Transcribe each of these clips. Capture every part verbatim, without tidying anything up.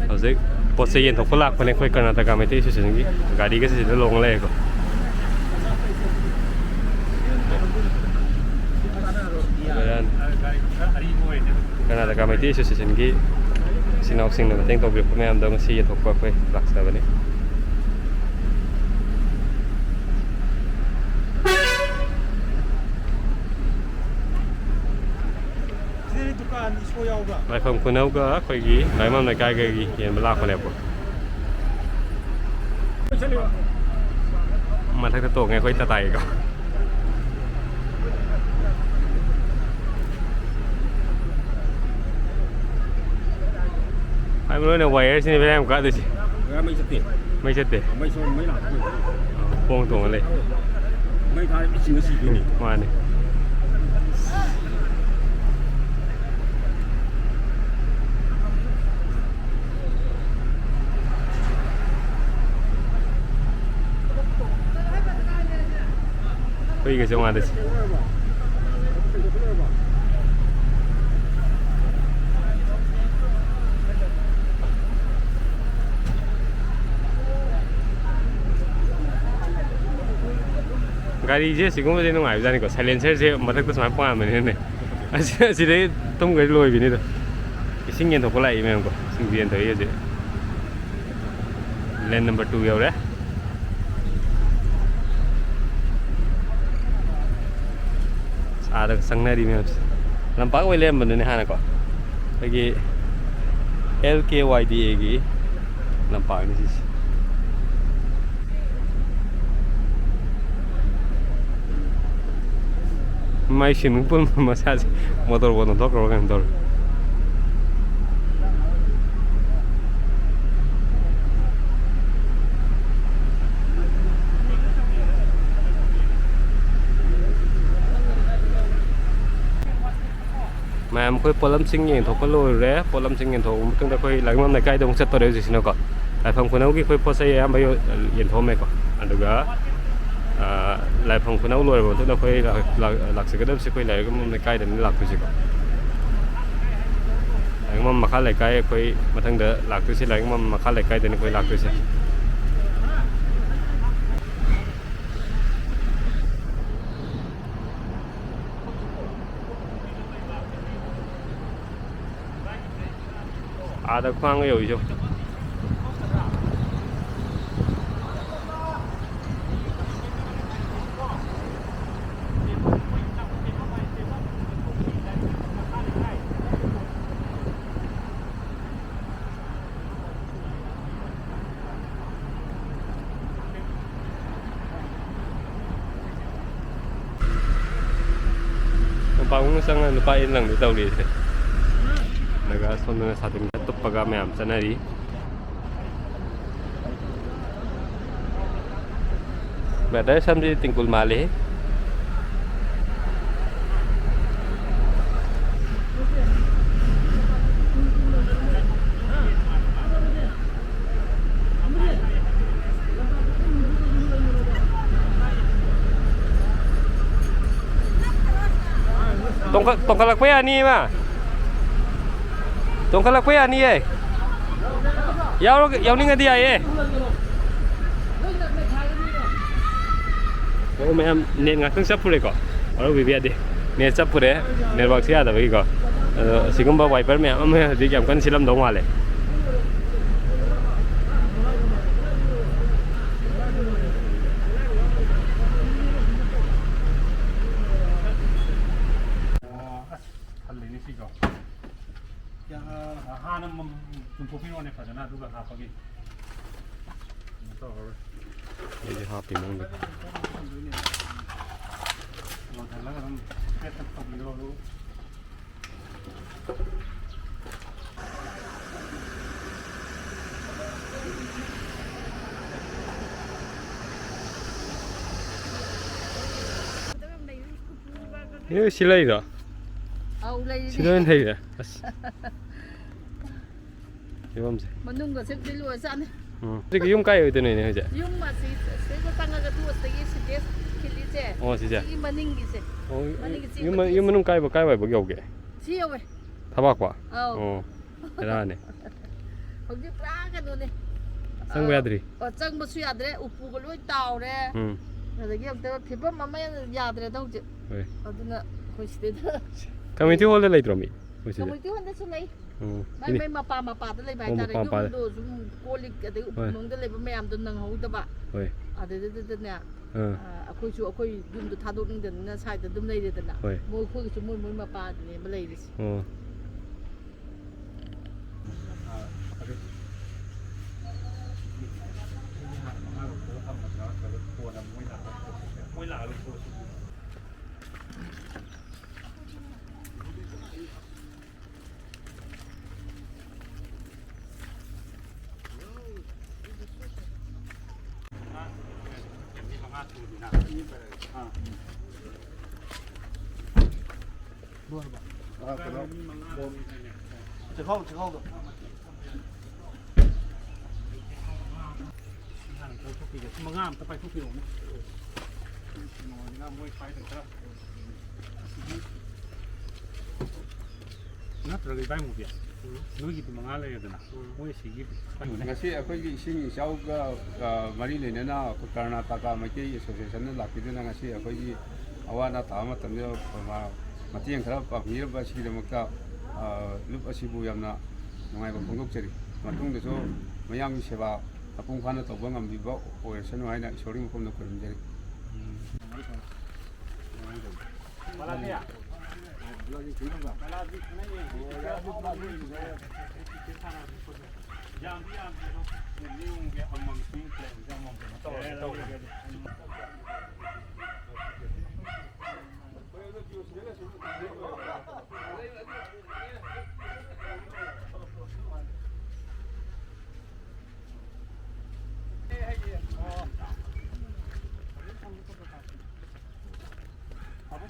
ꯍꯧꯖꯤꯛ ꯄꯣꯠ ꯆꯩ ꯌꯦꯟꯊꯣꯛꯄ ꯂꯥꯛꯄꯅꯦ ꯑꯩꯈꯣꯏ ꯀꯔꯅꯥꯇꯀꯥ ꯃꯩꯇꯩ ꯑꯦꯁꯣꯁꯤꯌꯦꯁꯟꯒꯤ꯫ ꯒꯥꯔꯤꯒꯁꯦ ꯁꯤꯗ ꯂꯣꯡꯉ ꯂꯩꯔꯦꯀꯣ꯫ ꯀꯔꯅꯥꯇꯀꯥ ꯃꯩꯇꯩ ꯑꯦꯁꯣꯁꯤꯌꯦꯁꯟꯒꯤ ꯏꯆꯤꯟ ꯏꯅꯥꯎꯁꯤꯡꯅ ꯃꯇꯦꯡ ꯇꯧꯕꯤꯔꯛꯄ ꯃꯌꯥꯝꯗꯣ ꯉꯁꯤ ꯌꯦꯟꯊꯣꯛꯄ ꯑꯩꯈꯣꯏ ꯂꯥꯛꯆꯕꯅꯤ꯫ ꯂꯥꯏꯐꯝ ꯈꯨꯅꯧꯒ ꯑꯩꯈꯣꯏꯒꯤ ꯂꯥꯏꯃꯝ ꯂꯩꯀꯥꯏꯒꯒꯤ ꯌꯦꯟꯕ ꯂꯥꯛꯄꯅꯦꯕ꯫ ꯃꯊꯛꯇ ꯇꯣꯡꯉꯦ ꯑꯩꯈꯣꯏ ꯇꯥꯇꯥꯒꯤꯀꯣ꯫ ꯍꯥꯏꯕ ꯂꯣꯏꯅ ꯋꯥꯌꯔꯁꯤꯅꯦ ꯕꯦꯔꯥ ꯌꯥꯝ ꯀꯥꯗꯣꯏꯁꯦ꯫ ꯃꯩ ꯆꯠꯇꯦ꯫ ꯃꯩ ꯆꯠꯇꯦ꯫ ꯃꯩ ꯁꯣꯝ ꯃꯩ ꯂꯥꯛꯇꯦ꯫ ꯈꯣꯡ ꯇꯣꯡꯉ ꯂꯩ꯫ ꯃꯩ ꯊꯥꯔꯗꯤ ꯆꯤꯡꯉ ꯁꯤꯗꯣꯏꯅꯤ꯫ ꯃꯥꯅꯤ꯫ ꯍꯨꯏꯒꯁꯦ ꯃꯉꯥꯗ ꯁꯤ꯫ ꯒꯥꯔꯤꯁꯦ ꯁꯤꯒꯨꯝꯕꯁꯦ ꯅꯨꯡꯉꯥꯏꯕꯖꯥꯠꯅꯤꯀꯣ, ꯁꯥꯏꯂꯦꯟꯁꯔꯁꯦ ꯃꯊꯛꯇ ꯁꯨꯃꯥꯏꯅ ꯄꯥꯟꯕꯅꯤꯅꯅꯦ꯫ ꯑꯁꯤ-, ꯑꯁꯤꯗꯩ ꯇꯨꯝꯈ꯭ꯔꯗꯤ ꯂꯣꯏꯕꯤꯅꯤꯗ꯫ ꯏꯁꯤꯡ ꯌꯦꯟꯊꯣꯛꯄ ꯂꯥꯛꯏ ꯃꯌꯥꯝꯀꯣ, ꯏꯁꯤꯡꯁꯦ ꯌꯦꯟꯊꯣꯛꯏ ꯍꯧꯖꯤꯛ꯫ ꯂꯦꯟ ꯅꯝꯕꯔ ꯇꯨ ꯌꯧꯔꯦ꯫ ꯑꯥꯗ ꯆꯪꯅꯔꯤ ꯃꯌꯥꯝꯁꯦ꯫ ꯂꯝꯄꯥꯛ ꯑꯣꯏ ꯂꯩꯔꯝꯕꯗꯨꯅꯦ ꯍꯥꯟꯅꯀꯣ꯫ ꯑꯩꯈꯣꯏꯒꯤ ꯑꯦꯜ ꯀꯦ ꯋꯥꯏ ꯗꯤ ꯑꯦꯒꯤ ꯂꯝꯄꯥꯛꯅꯤ ꯁꯤꯁꯦ꯫ ꯃꯥꯏ swimming pool ꯃꯁꯥꯁꯦ ꯃꯣꯇꯣꯔ ꯕꯣꯠ ꯑꯣꯟꯊꯣꯛꯈ꯭ꯔꯕ ꯀꯩꯅꯣ ꯇꯧꯔꯦ꯫ ꯃꯌꯥꯝ ꯑꯩꯈꯣꯏ ꯄꯣꯠꯂꯝꯁꯤꯡ ꯌꯦꯡꯊꯣꯛꯄ ꯂꯣꯏꯔꯨꯔꯦ꯫ ꯄꯣꯠꯂꯝꯁꯤꯡ ꯌꯦꯡꯊꯣꯛꯑꯕ ꯃꯇꯨꯡꯗ ꯑꯩꯈꯣꯏ ꯂꯥꯏꯃꯝ ꯂꯩꯀꯥꯏꯗ ꯑꯃꯨꯛ ꯆꯠꯇꯣꯔꯦ ꯍꯧꯖꯤꯛꯁꯤꯅꯀꯣ꯫ ꯂꯥꯏꯐꯝ ꯈꯨꯅꯧꯒꯤ ꯑꯩꯈꯣꯏ ꯄꯣꯠ ꯆꯩ ꯑꯌꯥꯝꯕ ꯌꯣ-, ꯌꯦꯟꯊꯣꯛꯑꯝꯃꯦꯀꯣ꯫ ꯑꯗꯨꯒ, ꯑ, ꯂꯥꯏꯐꯝ ꯈꯨꯅꯧ ꯂꯣꯏꯔꯕ ꯃꯇꯨꯡꯗ ꯑꯩꯈꯣꯏ ꯂꯥꯛ-, ꯂꯥꯛ-, ꯂꯥꯛꯆꯒꯗꯕꯁꯦ ꯑꯩꯈꯣꯏ ꯂꯥꯏꯔꯤꯛ ꯑꯃꯝ ꯂꯩꯀꯥꯏꯗꯅꯤ ꯂꯥꯛꯇꯣꯏꯁꯦꯀꯣ꯫ ꯂꯥꯏꯔꯤꯛ ꯑꯃꯝ ꯃꯈꯥ ꯂꯩꯀꯥꯏ ꯑꯩꯈꯣꯏ ꯃꯊꯪꯗ ꯂꯥꯛꯇꯣꯏꯁꯦ, ꯂꯥꯏꯔꯤꯛ ꯃꯐꯝ ꯃꯈꯥ ꯂꯩꯀꯥꯏꯗꯅꯤ ꯑꯩꯈꯣꯏ ꯂꯥꯛꯇꯣꯏꯁꯦ꯫ ꯑꯥꯗ ꯈ꯭ꯋꯥꯡꯒ ꯌꯧꯏꯁꯨ꯫ ꯄꯥꯕꯨꯡꯅ ꯆꯪꯉ ꯅꯨꯄꯥ ꯏꯟ ꯂꯪꯗꯣꯏ ꯇꯧꯔꯤꯁꯦ꯫ ꯑꯗꯨꯒ ꯁꯣꯝꯗꯅ ꯁꯥꯇꯤꯟ ꯈꯔ ꯇꯨꯞꯄꯒ ꯃꯌꯥꯝ ꯆꯠꯅꯔꯤ꯫ ꯕ꯭ꯔꯗꯔ ꯁꯝꯁꯤ ꯇꯤꯡꯀꯨꯜ ꯃꯥꯜꯂꯤ꯫ ꯇꯣꯡꯈꯠ-, ꯇꯣꯡꯈꯠꯂꯛꯄ ꯌꯥꯅꯤ ꯏꯃꯥ꯫ ꯇꯣꯡꯈꯠꯂꯛꯄ ꯌꯥꯅꯤꯌꯦ꯫ ꯌꯥꯎꯔ-, ꯌꯥꯎꯅꯤꯡꯉꯗꯤ ꯌꯥꯏꯌꯦ꯫ ꯑꯣ, ꯃꯌꯥꯝ ꯅꯦꯠ ꯉꯥꯛꯇꯪ ꯆꯞꯄꯨꯔꯦꯀꯣ꯫ ꯋꯥꯔꯧꯕꯤꯕ ꯌꯥꯗꯦ꯫ ꯅꯦꯠ ꯆꯞꯄꯨꯔꯦ꯫ ꯅꯦꯠꯋꯥꯛꯁꯦ ꯌꯥꯗꯕꯒꯤꯀꯣ꯫ ꯑꯗꯣ ꯑꯁꯤꯒꯨꯝꯕ ꯋꯥꯏꯄꯔ ꯃꯌꯥꯝ ꯑꯃ ꯍꯧꯖꯤꯛ ꯌꯥꯝ ꯀꯟꯅ ꯁꯤꯠꯂꯝꯗꯧ ꯃꯥꯜꯂꯦ꯫ ꯑꯣ, ꯑꯁ, ꯈꯜꯂꯤꯅꯦ ꯁꯤꯀꯣ꯫ ꯌꯥ-, ꯍꯥꯟꯅ ꯃ-, ꯆꯨꯝꯊꯣꯛꯄꯤꯔꯣꯅꯦ ꯐꯖꯅ, ꯑꯗꯨꯒ ꯍꯥꯞꯄꯒꯦ꯫ ꯀꯩꯅꯣ ꯇꯧꯔꯔꯣꯏ꯫ ꯑꯩꯗꯤ ꯍꯥꯞꯄꯤ ꯃꯑꯣꯡꯗ꯫ ꯂꯣꯟꯁꯤꯜꯂꯒ ꯑꯗꯨꯝ ꯄꯦꯠ ꯇꯧꯕꯤꯔꯣ ꯑꯗꯨ꯫ ꯑꯦ, ꯁꯤ ꯂꯩꯔꯣ? ꯑꯧ, ꯂꯩꯔꯤꯅꯦ꯫ ꯁꯤꯗ ꯑꯣꯏꯅ ꯂꯩꯔꯦ꯫ ꯑꯁ꯫ ꯐꯤꯕꯝꯁꯦ꯫ ꯃꯅꯨꯡꯒꯁꯦ ꯐꯤꯜ ꯑꯣꯏꯖꯥꯠꯅꯤ꯫ ꯎꯝ꯫ ꯍꯧꯖꯤꯛꯀꯤ ꯌꯨꯝ ꯀꯥꯏ ꯑꯣꯏꯗꯣꯏꯅꯣ, ꯏꯅꯦ, ꯍꯧꯖꯤꯛ? ꯌꯨꯝ ꯑꯁꯤ, ꯁꯤꯗ ꯆꯪꯉꯒ ꯇꯨ ꯑꯁꯤꯗꯒꯤ ꯁꯤꯟꯇꯦꯛꯁ ꯈꯤꯜꯂꯤꯁꯦ꯫ ꯑꯣ, ꯁꯤꯁꯦ? ꯁꯤꯒꯤ ꯃꯅꯤꯡꯒꯤꯁꯦ꯫ ꯑꯣ, ꯃꯅꯤꯡꯒꯤ ꯌꯨꯝ, ꯆꯦꯟꯕꯗꯤ ꯌꯨꯝ ꯃꯅꯨꯡ ꯀꯥꯏꯕ, ꯀꯥꯏꯋꯥꯏꯐꯥꯎ ꯌꯧꯒꯦ? ꯁꯤ ꯌꯧꯋꯦ꯫ ꯊꯕꯥꯛꯄ? ꯑꯧ꯫ ꯑꯣ꯫ ꯕꯦꯔꯥꯅꯦ꯫ ꯍꯧꯖꯤꯛ ꯄꯨꯔꯥ ꯀꯩꯅꯣꯅꯦ꯫ ꯆꯪꯕ ꯑ, ꯌꯥꯗ꯭ꯔꯤ꯫ ꯑ, ꯆꯪꯕꯁꯨ ꯌꯥꯗ꯭ꯔꯦ, ꯎꯄꯨꯒ ꯂꯣꯏ ꯇꯥꯎꯔꯦ꯫ ꯎꯝ꯫ ꯑꯗꯒꯤ ꯑꯝꯇ ꯐꯤꯕꯝ ꯑꯃ ꯌꯥꯗ꯭ꯔꯦꯗ ꯍꯧꯖꯤꯛ꯫ ꯍꯣꯏ꯫ ꯑꯗꯨꯅ ꯑꯩꯈꯣꯏ ꯁꯤꯗꯩꯗ ꯀꯝꯃ꯭ꯌꯨꯅꯤꯇꯤ ꯍꯣꯜꯗ ꯂꯩꯇ꯭ꯔꯣ ꯃꯤ? ꯑꯩꯈꯣꯏ ꯁꯤꯗ꯫ ꯀꯝꯃ꯭ꯌꯨꯅꯤꯇꯤ ꯍꯣꯜꯗꯁꯨ ꯂꯩ꯫ ꯎꯝ꯫ ꯃꯥꯏ, ꯏꯅꯦ꯫ ꯃꯥꯏ ꯃꯄꯥ ꯃꯄꯥꯗ ꯂꯩꯕ ꯑꯣ, ꯍꯥꯏꯇꯥꯔꯦ꯫ ꯃꯄꯥ ꯃꯄꯥꯗ꯫ ꯌꯨꯝꯗꯣ ꯁꯨꯝ ꯀꯣꯜ ꯂꯤꯛ ꯑꯗꯩ ꯎꯄꯨ ꯍꯣꯏ꯫ ꯃꯅꯨꯡꯗ ꯂꯩꯕ ꯃꯌꯥꯝꯗꯣ ꯅꯪꯍꯧꯗꯕ꯫ ꯍꯣꯏ꯫ ꯑꯗꯨꯗꯨꯗꯅꯦ, ꯑꯥ꯫ ꯑ, ꯑꯩꯈꯣꯏꯁꯨ ꯑꯩꯈꯣꯏ ꯌꯨꯝꯗꯣ ꯊꯥꯗꯣꯛꯅꯤꯡꯗꯅ ꯁ꯭ꯋꯥꯏꯗ ꯑꯗꯨꯝ ꯂꯩꯔꯦꯗꯅ꯫ ꯍꯣꯏ꯫ ꯃꯣꯏ, ꯑꯩꯈꯣꯏꯒꯤꯁꯨ ꯃꯣꯏ, ꯃꯣꯏ ꯃꯄꯥꯗꯨꯅꯦꯕ ꯂꯩꯔꯤꯁꯦ꯫ ꯑꯣ꯫ ꯑꯥ, ꯀꯩꯅꯣ, ꯆꯦꯈꯥꯎ, ꯆꯦꯈꯥꯎꯗꯣ꯫ ꯃꯉꯥ ꯑꯝꯇ ꯄꯥꯏꯊꯣꯛꯄꯤꯔꯛꯎꯅꯦ꯫ ꯃꯣꯏ ꯁ꯭ꯋꯥꯏꯗ ꯈꯔ ꯅꯠꯇ꯭ꯔꯒ ꯏꯕꯥꯏ ꯃꯨꯕꯤ, ꯅꯣꯏꯒꯤꯗꯤ ꯃꯉꯥ ꯂꯩꯔꯦꯗꯅ, ꯃꯣꯏ ꯑꯁꯤꯒꯤ ꯉꯁꯤ ꯑꯩꯈꯣꯏꯒꯤ ꯏꯁꯤꯡ ꯏꯆꯥꯎꯒ, ꯑ, ꯃꯔꯤ ꯂꯩꯅꯅ ꯑꯩꯈꯣꯏ ꯀꯔꯅꯥꯇꯀꯥ ꯃꯩꯇꯩ ꯑꯦꯁꯣꯁꯤꯌꯦꯁꯟꯅ ꯂꯥꯛꯄꯤꯗꯨꯅ ꯉꯁꯤ ꯑꯩꯈꯣꯏꯒꯤ ꯑꯋꯥ ꯑꯅꯥ ꯇꯥꯕ ꯃꯇꯝꯗ, ꯑ, ꯃꯇꯦꯡ ꯈꯔ ꯄꯥꯡꯕꯤꯔꯝꯕ ꯑꯁꯤꯒꯤꯗꯃꯛꯇ, ꯑ, ꯂꯨꯞ ꯑꯁꯤꯕꯨ ꯌꯥꯝꯅ ꯅꯨꯡꯉꯥꯏꯕ ꯐꯣꯡꯗꯣꯛꯆꯔꯤ꯫ ꯃꯇꯨꯡꯗꯁꯨ ꯃꯌꯥꯝꯒꯤ ꯁꯦꯕꯥ ꯃꯄꯨꯡ ꯐꯥꯅ ꯇꯧꯕ ꯉꯝꯕꯤꯕ ꯑꯣꯏꯔꯁꯅꯨ ꯍꯥꯏꯅ ꯏꯁꯣꯔꯒꯤ ꯃꯐꯝꯗ ꯈꯨꯔꯨꯝꯖꯔꯤ꯫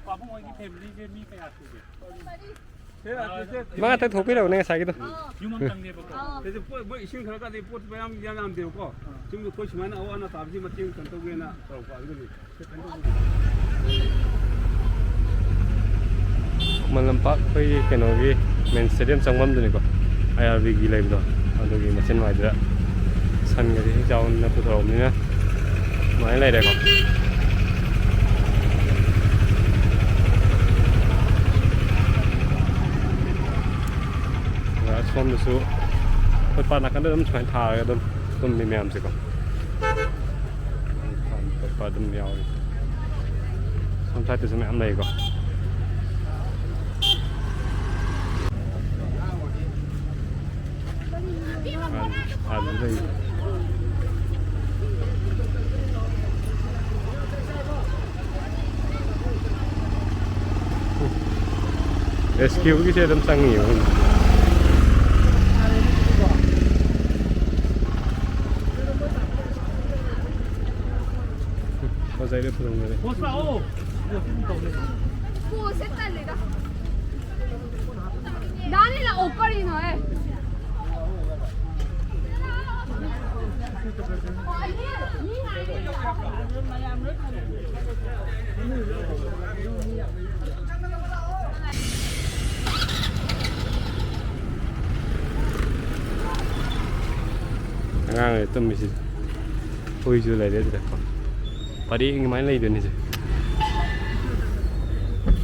ꯄꯥꯕꯨꯡ ꯍꯣꯏꯒꯤ ꯐꯦꯃꯤꯂꯤꯁꯦ ꯃꯤ ꯀꯌꯥ ꯁꯨꯒꯦ? ꯃꯉꯥ ꯇꯔꯨꯛ ꯊꯣꯛꯄꯤꯔꯛꯎꯅꯦ ꯉꯁꯥꯏꯒꯤꯗꯣ꯫ ꯌꯨꯝ ꯑꯃꯇꯪꯅꯦꯕꯀꯣ? ꯑꯥ꯫ ꯁꯤꯁꯦ ꯄꯣꯠ, ꯃꯣꯏ ꯏꯁꯤꯡ ꯈꯔ ꯀꯥꯗꯤ ꯄꯣꯠ ꯃꯌꯥꯝ ꯌꯥꯝ ꯌꯥꯝꯗꯦꯕꯀꯣ꯫ ꯑꯥ꯫ ꯁꯨꯝ ꯑꯩꯈꯣꯏ ꯁꯨꯃꯥꯏꯅ ꯑꯋꯥ ꯑꯅꯥ ꯇꯥꯕꯁꯤ ꯃꯇꯦꯡ ꯀꯩꯅꯣ ꯇꯧꯒꯦꯅ ꯇꯧꯔꯛꯄ ꯑꯗꯨꯒꯤꯅꯤ꯫ ꯈꯨꯃꯟ ꯂꯝꯄꯥꯛ ꯑꯩꯈꯣꯏꯒꯤ ꯀꯩꯅꯣꯒꯤ ꯃꯦꯟ ꯁ꯭ꯇꯦꯗꯤꯌꯝ ꯆꯪꯐꯝꯗꯨꯅꯤꯀꯣ꯫ ꯑꯥꯏ ꯑꯥꯔ ꯕꯤꯒꯤ ꯂꯩꯕꯗꯣ, ꯑꯗꯨꯒꯤ ꯃꯆꯤꯟ ꯃꯥꯏꯗꯨꯗ ꯁꯟꯒꯗꯤ ꯍꯦꯛ ꯆꯥꯎꯅ ꯄꯨꯊꯣꯔꯛꯑꯕꯅꯤꯅ ꯑꯗꯨꯃꯥꯏꯅ ꯂꯩꯔꯦꯀꯣ꯫ ꯑꯗꯨꯒ ꯁꯣꯝꯗꯁꯨ ꯐꯨꯠꯄꯥꯠ ꯅꯥꯀꯟꯗ ꯑꯗꯨꯝ ꯁꯨꯃꯥꯏꯅ ꯊꯥꯔꯒ ꯑꯗꯨꯝ ꯇꯨꯝꯃꯤ ꯃꯌꯥꯝꯁꯦꯀꯣ꯫ ꯈꯣꯠꯄ ꯑꯗꯨꯝ ꯌꯥꯎꯔꯤ꯫ ꯁꯣꯝ ꯁꯥꯏꯠꯇꯁꯨ ꯃꯌꯥꯝ ꯂꯩꯀꯣ꯫ ꯑꯥ, ꯑꯥ, ꯂꯩ꯫ ꯔꯦꯁꯀ꯭ꯌꯨꯒꯤꯁꯦ ꯑꯗꯨꯝ ꯆꯪꯉꯤꯕ꯫ ꯉꯁꯥꯏꯗꯩ ꯐꯨꯗꯣꯛꯅꯔꯦ꯫ ꯄꯣꯁꯁꯦ ꯇꯜꯂꯤꯗ꯫ ꯅꯥꯅꯤ ꯂꯥꯛꯑꯣ, ꯀꯔꯤꯅꯣ, ꯑꯦ? ꯑꯉꯥꯡꯅ ꯇꯨꯝꯃꯤꯁꯤ꯫ ꯍꯨꯏꯁꯨ ꯂꯩꯔꯦ ꯑꯗꯨꯗꯀꯣ꯫ ꯄꯔꯦꯡ ꯑꯗꯨꯃꯥꯏꯅ ꯂꯩꯗꯣꯏꯅꯤꯁꯦ꯫